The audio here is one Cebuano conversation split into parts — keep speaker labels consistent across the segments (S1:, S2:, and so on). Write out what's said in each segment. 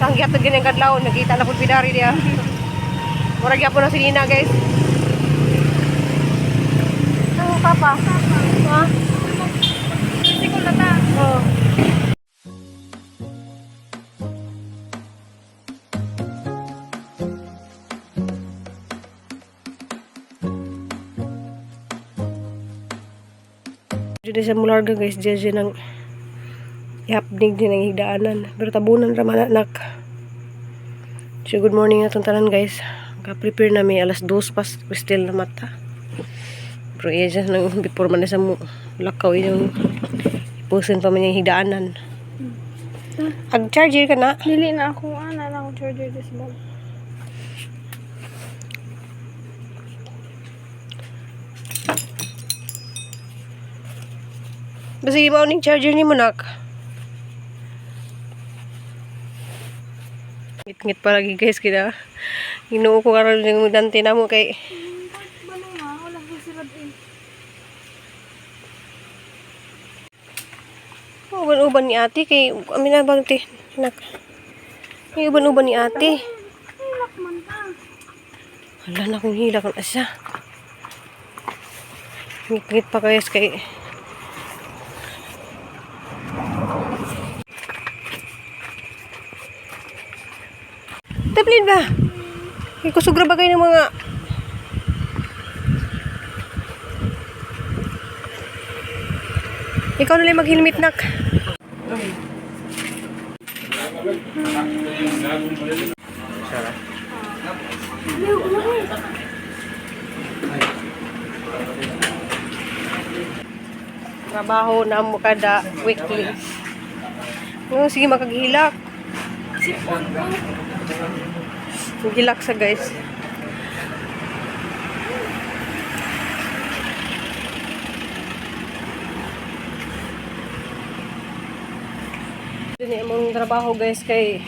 S1: Sang gihatod gini ang kadlaw, nagkita na pud pidari diya. Mura gyapon na si Nina, guys. Ang papa. Ha?
S2: Kasi ko na ta.
S1: Oh. Dito sa Mularga, guys, diyan siya ng ihapnig din ang higdaanan. Pero tabunan raman anak. So good morning na itong tanan, guys. Ka-prepare na may alas 2 pas still na mata. Pero iya dyan nang before man na sa mo lakaw yung ipusin pa man yung higdaanan. Ag charger ka na.
S2: Dili na ako ana na akong charger this bag.
S1: Basta mao ning charger ni mo, nak. Ngit-ngit pa lagi, guys, kita. Ginoo ko karon yung dante na mo kay
S2: Balo nga, wala ko sila eh.
S1: Uban-uban ni ate kay amin na bang te nak. May uban-uban ni ate.
S2: Hilak man ta.
S1: Wala na akong hila kung asa. Ngit-ngit pa guys kay Tablin ba? Kay kusugra ba kayo ng mga Ikaw na lang mag-helmet, nak. Trabaho na mo kada weekly. No, sige makaghilak.
S2: Sipon ko.
S1: Gilak sa, guys. Dini among trabaho, guys, kay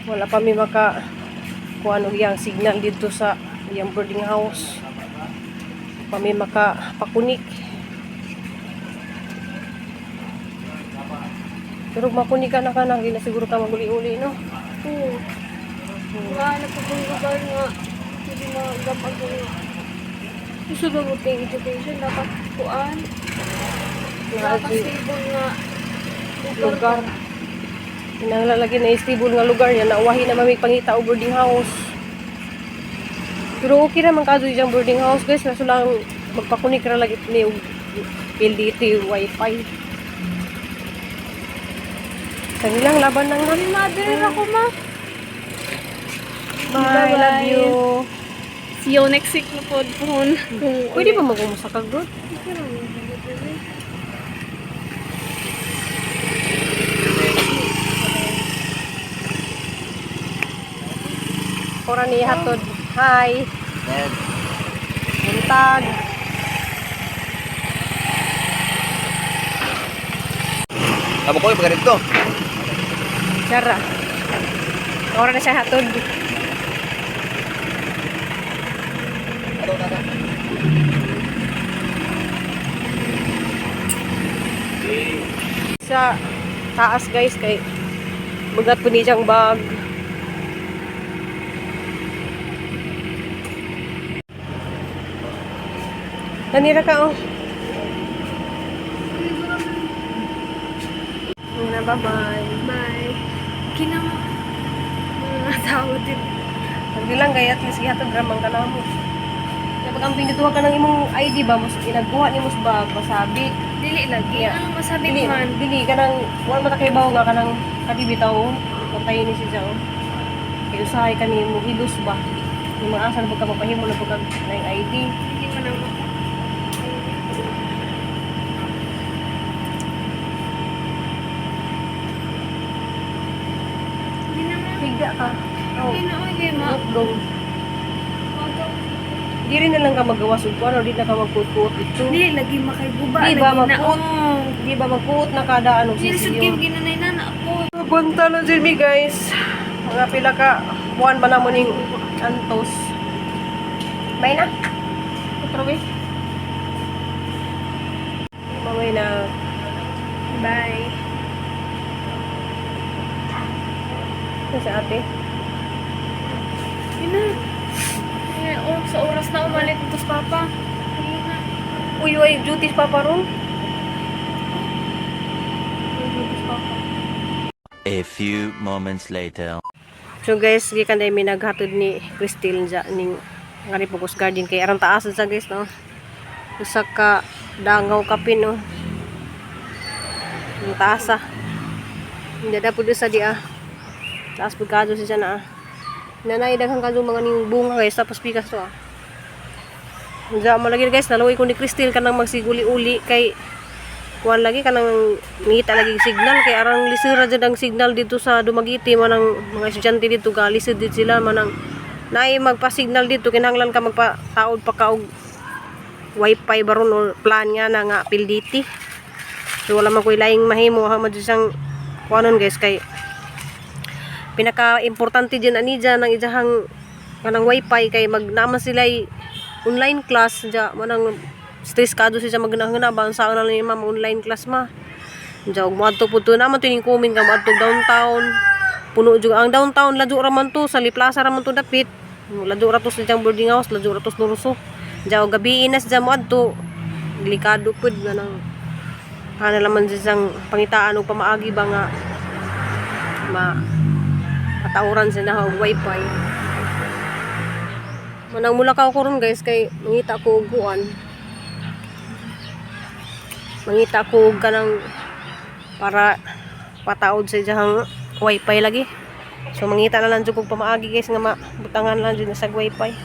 S1: wala pa mi maka kuan og iyang signal dito sa iyang boarding house. Pa mi maka pakunik. Pero makunik ka na ka na, hindi na siguro ka maguli-uli, no?
S2: Oo. Nga, nagpapunggubar nga. Hindi magapag nga. Gusto ba mo ting education? Dapat kuan. Dapat stable nga.
S1: Lugar. Kinahanglan lagi na stable nga lugar yan. Nauwahi na mami pangita og boarding house. Pero okay naman kaso yung boarding house, guys. Kaso lang magpakunik ra lagi ni og PLDT wifi. Kanilang laban lang na.
S2: Mami, mother ako ma.
S1: Bye, love you.
S2: See you next week na po. Kung
S1: Pwede ba mag-umusa ka, good? Ora ni hatod. Hi. Buntag.
S3: Amo ko yung dito.
S1: Chara. Ora na siya hatod.
S3: Ato tata.
S1: Sa taas, guys, kay bugat po ni siyang bag. Nanira ka oh. Muna, bye-bye.
S2: Bye. Kinama. Mga tao din.
S1: Hindi lang kay at least gihatod ra man ka namo. Kaya pag ang pinituha ka ng imong ID ba mas inagkuha nimo sa bag masabit.
S2: Dili lagi.
S1: Yeah.
S2: Ano masabit
S1: Dili,
S2: man.
S1: dili ka nang wala man ta kay bawo nga kanang kadibitaw patayin ni siya oh. Kay usahay ka nimo hilos ba. Yung mga asa na pagka mapahimo na pagka na yung ID.
S2: Hindi man ang maka. Hindi naman.
S1: Higda ka. Oh.
S2: Hindi na oy ma.
S1: Dong. Di rin na lang ka magawas ug kuan o di na ka magkuot-kuot dito.
S2: Dili lagi makayguba.
S1: Di ba,
S2: lagi na.
S1: magkuot?
S2: Oh.
S1: Di ba magkuot na kada anong
S2: Dili sud
S1: sisiyo?
S2: kay ginanay na na ako.
S1: Punta na jud mi, guys. Mga pila ka buwan ba na mo ning antos. Bye na. Otro eh. Mamay na.
S2: Bye.
S1: Sa ate.
S2: Ina. Eh, oh, sa oras na umalit ito sa papa. Ina.
S1: Uy, uy, duties pa pa ron.
S2: Uy, duty sa papa.
S4: A few moments later.
S1: So guys, gikan dai mi naghatod ni Christine ja ning ngari Pugos Garden kay aron taas sa guys, no. Usa ka dangaw kapin, no. Ang taas ah. Hindi da pud sa di ah. Taas pud kadto siya na ah. Nanay daghang kadto mga ning bunga guys, tapos pikas to ah. Diya mo lagi guys, naluoy ko ni Christine kanang magsiguli-uli kay kuan lagi kanang ngita lagi signal kay arang lisura jud ang signal dito sa Dumaguete, manang mga estudyante dito ga lisod dito sila, manang naay magpa-signal dito kinahanglan ka magpataod pa ka og wifi baron or plan nga na nga PLDT. So wala man koy laing mahimo ha man jud siyang kuanon guys, kay pinaka-importante din ani dyan ang ijahang kanang wifi kay mag naman sila online class dya, manang stress kado siya magnahangana ba ang saan na lang ni ma'am online class ma dya ug moadto pud to naman tuning kumin ka moadto downtown, puno jud ang downtown, ladyo ra man to sa Liplaza ra man to dapit, ladyo ra to sa diyang boarding house, ladyo ra to sa Nuruso dya, og gabi na siya moadto, delikado pud manang kana laman siya pangitaan og pamaagi ba nga ma patauran sa na og wifi. Manang mula ka ko ron guys kay mangita ko og kuan. Mangita ko og kanang para pataod sa iyang wifi lagi. So mangita na lang jud kog pamaagi guys nga mabutangan lang jud na sa wifi.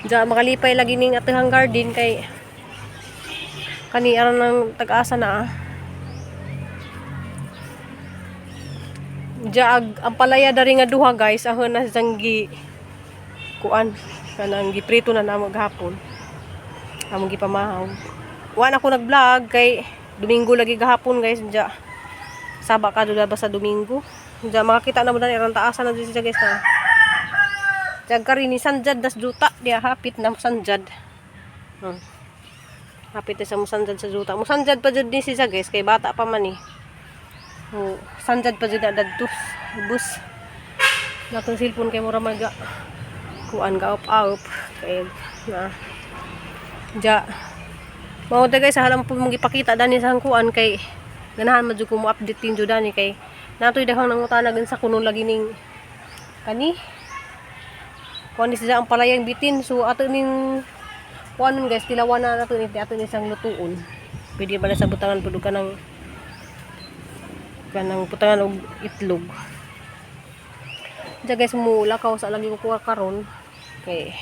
S1: Diya makalipay lagi ning atehang garden kay kani aron ng tag-asa na ah. Diya ang palaya dari nga duha guys ahon na siyang gi kuan kanang giprito na namo gahapon. Among gipamahaw. Wa na ako nag-vlog kay Domingo lagi gahapon guys diya. Saba ka dula ba sa Domingo? Diya makakita na mo dani aron taasan na dyan siya guys na. Diya kari ni Sanjad das juta diya hapit na Sanjad. Hapit na sa Musanjad sa juta. Musanjad pa jud ni siya guys kay bata pa man eh. Oh, Sanjad pa jud na dadtos. Bus. Natong cellphone kay mura maga kuan ga up up kay na. Ja. Mao da guys, halam po mong ipakita dani sa kuan kay ganahan man jud ko mo update din jud dani kay natoy daghang nangutana gan sa kuno lagi ning kani. Kuan ni siya ang palayang bitin, so ato ning kuan nun guys, tilawan na nato ni ato ni siyang lutuon. Pwede ba na sa butangan pud og kanang kanang butangan og itlog. Diya guys, mulakaw sa lagi ko kuha karon kay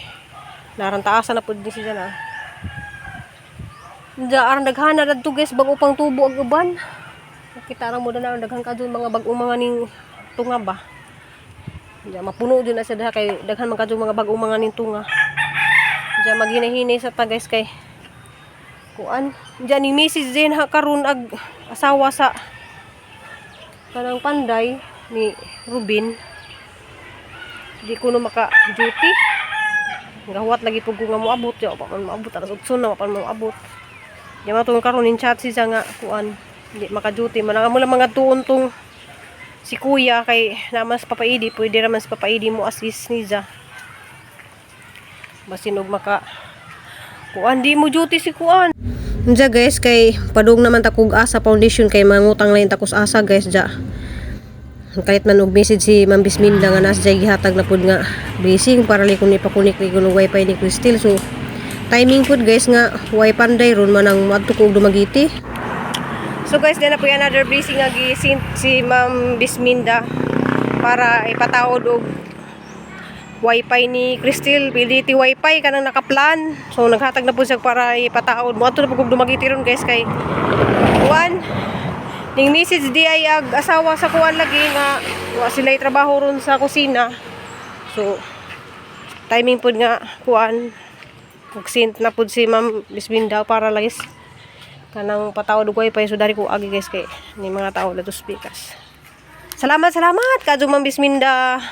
S1: narantaasan na pud ni siya na. Diya aron daghana dadto guys, bag-o pang tubo ang uban. Nakita ra mo na ang daghan kadto mga bag-o mga ning tunga ba. Diya mapuno jud na siya diha kay daghan man kadto mga bag-o mga ning tunga. Diya maghinahinay sa ta guys kay kuan. Diya ni Mrs. Jane ha karon ag asawa sa kanang panday ni Ruben. Di ko no maka duty. Gahuwat lagi pug ko nga moabot, ya pa man moabot alas 8 na pa man moabot. Di man tong karon in chat siya nga kuan di maka duty man ang amo lang mga tuon tong si kuya kay naman sa papaidi, pwede raman sa papaidi mo assist niya. Basin og maka kuan di mo duty si kuan. Diya guys kay padung naman ta kog Asa Foundation kay mangutang lain ta kus asa guys diya. Kahit man og message si Ma'am Bisminda nga nasa dyan gihatag na pud nga blessing para li kun ipakunik ni kuno wifi ni Crystal. So timing pud guys nga way panday ron man ang moadto ko og Dumaguete. So guys, na po yung another blessing nga gi si Ma'am Bisminda para ipataod og wifi ni Crystal, PLDT wifi kanang nakaplan. So naghatag na po siya para ipataod. Moadto na po kog Dumaguete ron guys kay kuan ning message di ay ag asawa sa kuan lagi nga wa sila trabaho ron sa kusina. So timing pud nga kuan ug na pud si Ma'am Bisminda para lagi kanang patawad og wifi, so dari ko agi guys kay ni mga tao na speakers. Salamat, salamat kadto Ma'am Bisminda.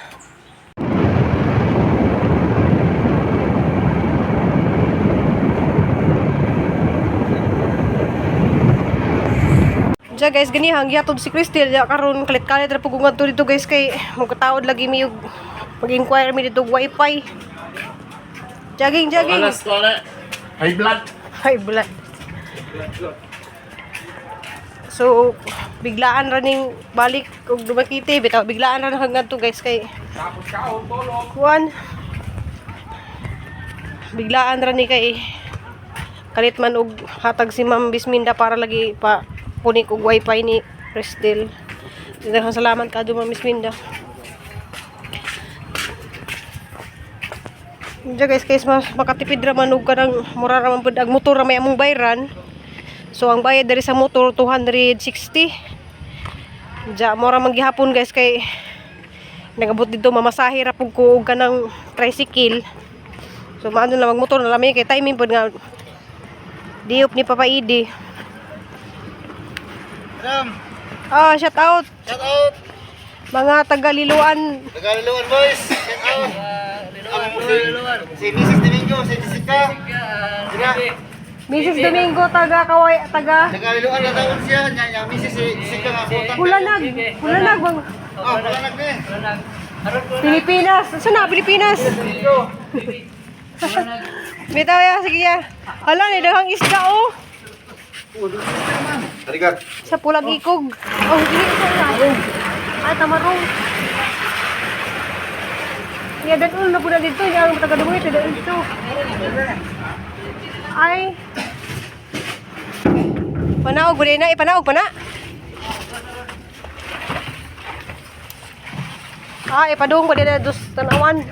S1: Diya guys, ganihang gihatod si Cristel ya karon kalit-kalit ra pug ngadto dito guys kay magkataod lagi mi og mag-inquire mi dito og wifi. Jogging, jogging.
S5: Alas ko na. High blood.
S1: High blood. So, biglaan ra ning balik og dumakiti bitaw biglaan ra nang ngadto guys kay
S5: Tapos ka, tulog.
S1: kuan. Biglaan ra ni kay kalit man og hatag si Ma'am Bisminda para lagi pa kunik og wifi ni Cristel. Daghang salamat kado Ma'am Bisminda. Diya guys, kay mas makatipid ra man og kanang mura ra man pud ang motor ra may among bayran. So ang bayad diri sa motor 260. Diya mo ra man gihapon guys kay nagabot dito mamasahe ra pud ko og kanang tricycle. So maano na magmotor na lami kay timing pud nga diop ni Papa Idi.
S3: Ram,
S1: Ah, shout out
S3: shout out.
S1: mga taga Liloan.
S3: Tagaliluan boys. Shout out. Si Mrs. Domingo, si Jessica. Sila.
S1: Mrs. Domingo taga Kaway taga
S3: Tagaliluan na taon siya. Nya nya Mrs. si Jessica nga putang.
S1: Hulanag. Hulanag bang
S3: Oh, hulanag ni.
S1: Pilipinas. Saan na Pilipinas? Bitaw ya, sige ya. Hala, ni daghang isda oh.
S3: Tarigat.
S1: Sa pulag ikog. Oh, dili sa na. Ay, tamarong. Ya, dan ulo na po na dito. Yung taga duwit, dan dito. Ay. Panaog, ba na? Ipanaog pa na. Ah, ipadung ba na dos tanawan.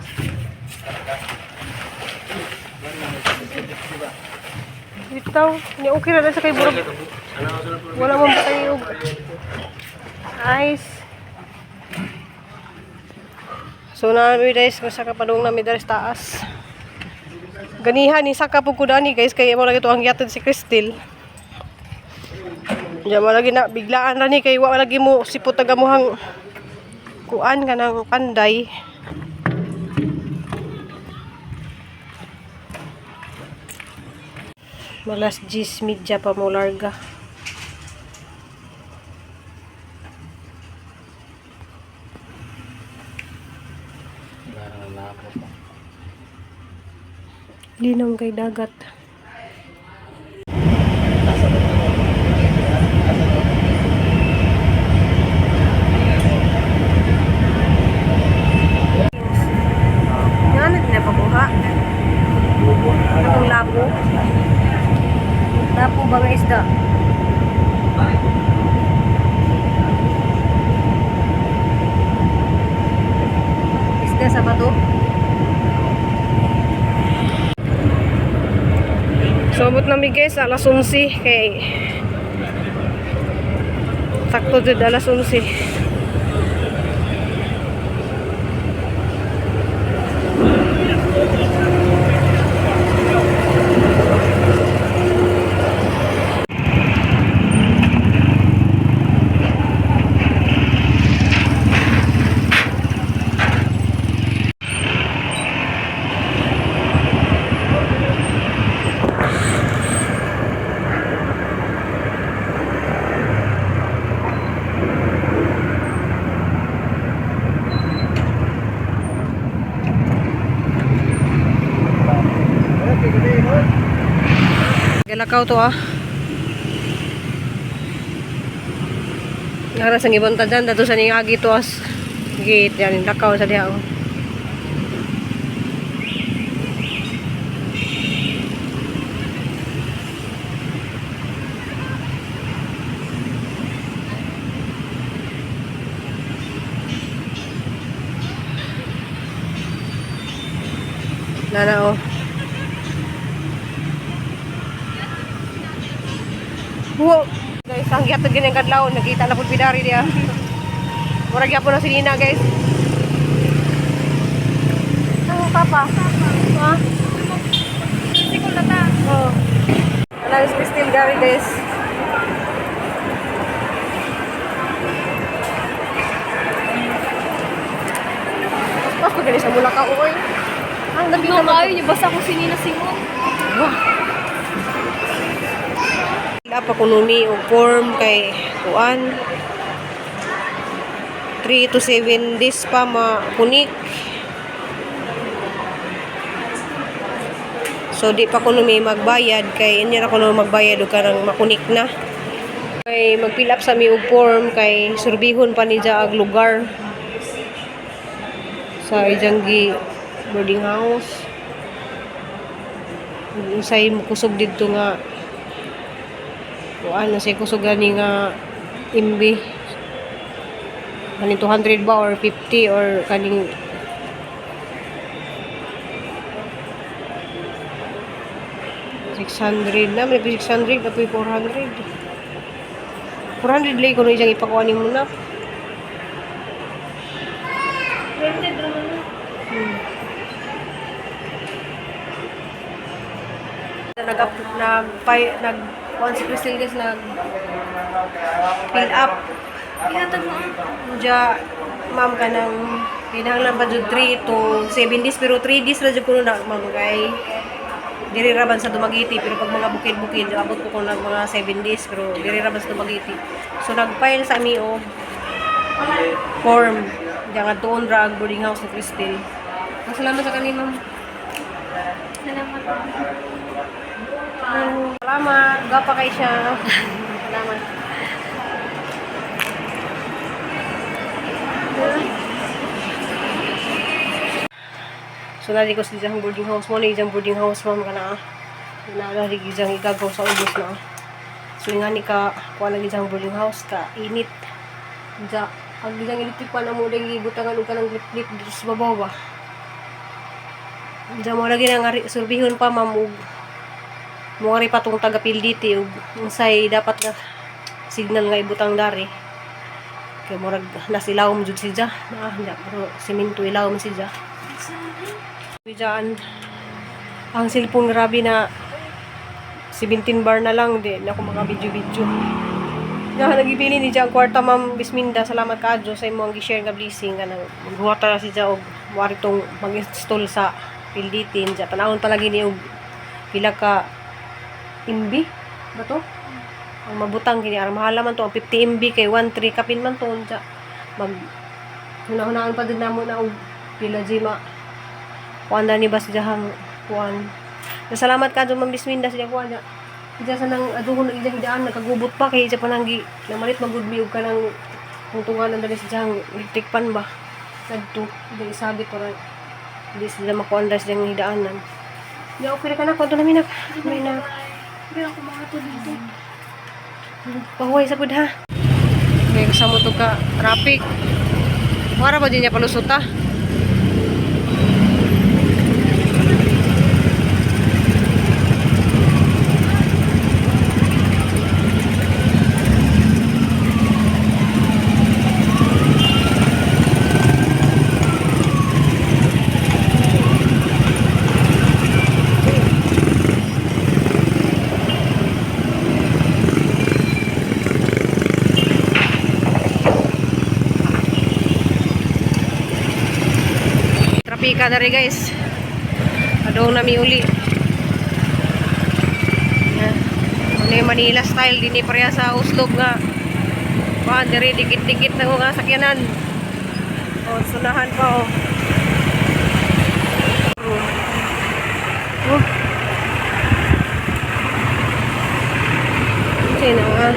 S1: Bitaw, ni okay ra na sa kay burog. Wala man ba tayo og ice. So na mi guys, masaka padung na mi diri sa taas. Ganihan ni saka pug ko dani guys kay mo lagi to ang gihatod si Cristel. Diyan mo lagi na biglaan ra ni kay wa lagi mo sipot taga mohang kuan kanang panday. Malas 10:30 pa mo larga. Linaw kay dagat. Nga na pinapakuha. Atong lapo. Lapo ba nga isda? Isda sa bato? So, abot na mi guys, alas 11 kay sakto jud alas 11. Galakaw to ah. Nara sa ibang tadan dato sa ning agi to as gate yan lakaw sa diha oh. Nana oh. Wow. Guys, ang giyatod gini ang kadlawon, nakita na pud bidari diya. Murag gyapon na si Nina, guys. Ang papa. Ha?
S2: Sikol na ta.
S1: Oh. Alam si Christine Gary, guys. Pas ko gani sa mula ka oy. Ang labi
S2: No,
S1: naman.
S2: kayo, niya basta ko si Nina Simon.
S1: Wah. Fill up ako numi og form kay kuan 3 to 7 days pa makunik. So di pa kuno mi magbayad kay hindi ra kuno magbayad og kanang makunik na. Kay mag-fill up sa mi og form kay surbihon pa ni ang lugar sa ijang gi boarding house. Unsay kusog didto nga kuan, unsay kusog gani nga MB, kaning 200 ba or 50 or kaning 600 na may 600 na 400 400 lay kuno ijang ipakuha nimo na.
S2: Rented naman na.
S1: Nag nag nag kuan si Crystal guys, nag fill up.
S2: Ihatag mo ah.
S1: Diya, ma'am, kanang kinahanglan pa jud 3 to 7 days, pero 3 days ra jud kuno na, ma'am, kay diri ra man sa Dumaguete, pero pag mga bukid-bukid abot ko kuno mga 7 days, pero diri ra man sa Dumaguete. So nag-file sa ami og form diya nga tuon ra ang boarding house ni Crystal. Salamat sa kanin, ma'am.
S2: Salamat.
S1: Salamat, gapa kay siya. Salamat. So nari ko sa isang boarding house mo na isang boarding house, ma'am, kana ah. Nala rin isang igagaw sa ubos na ah. So nga ni ka kuha lang isang boarding house ka init. Ja, ang isang electric pan amo ding gibutangan og kanang lip dito sa babaw ba. Ja mo lagi na nga surbihon pa, ma'am, og mo nga pa tong taga PLDT og unsay dapat nga signal nga ibutang dari. Kay murag nasilawom jud si Ja. Ah, ja, pero simento ilawom si Ja. Diyan, ang cellphone grabe na 17 bar na lang di na ako maka-video-video. Na nagibili ni Jan kwarta, ma'am Bisminda, salamat kaadyo sa imong gi-share nga blessing kanang maghuwata na si Ja og wari tong mag-install sa PLDT ja tanawon palagi ni og pila ka MB ba to? Ang mabutang kini aron mahala man to ang 50 MB kay 13 kapin man to ja. Mag hunahunaan pa din namo na og pila G ma kuan na ni bas jahang kuan. Salamat ka Ma'am Bisminda sa kuan ja. Ija sa nang aduhon ija hidaan nagkagubot pa kay ija pa nang gi namalit magud mi og kanang tungtungan ang dali sa jahang electric pan ba. Kadto di isabit para di sila makuan sa jahang hidaanan. Ya okay ra ka na kuan na minak. May na.
S2: Hindi ako mga to dito.
S1: Pahuway sa pud ha. May kasamo to ka traffic. Wara ba din niya palusot ah? Trapika na rin guys. Adong nami uli. Yan. Ano yung Manila style din ni pareha sa Oslo nga. Kuan diri dikit-dikit na nga sakyanan. Oh, sunahan pa oh. Oh. Sino nga?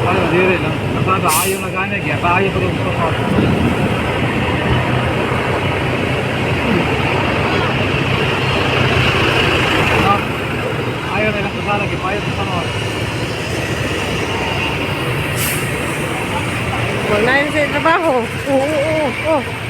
S6: Ano, dire lang. Nasada, ayaw na gani. Kaya ayaw pa rin ito. Ayaw na lang kasala, kaya ayaw pa sa
S1: Wala na sa trabaho. Oo, oo, oo.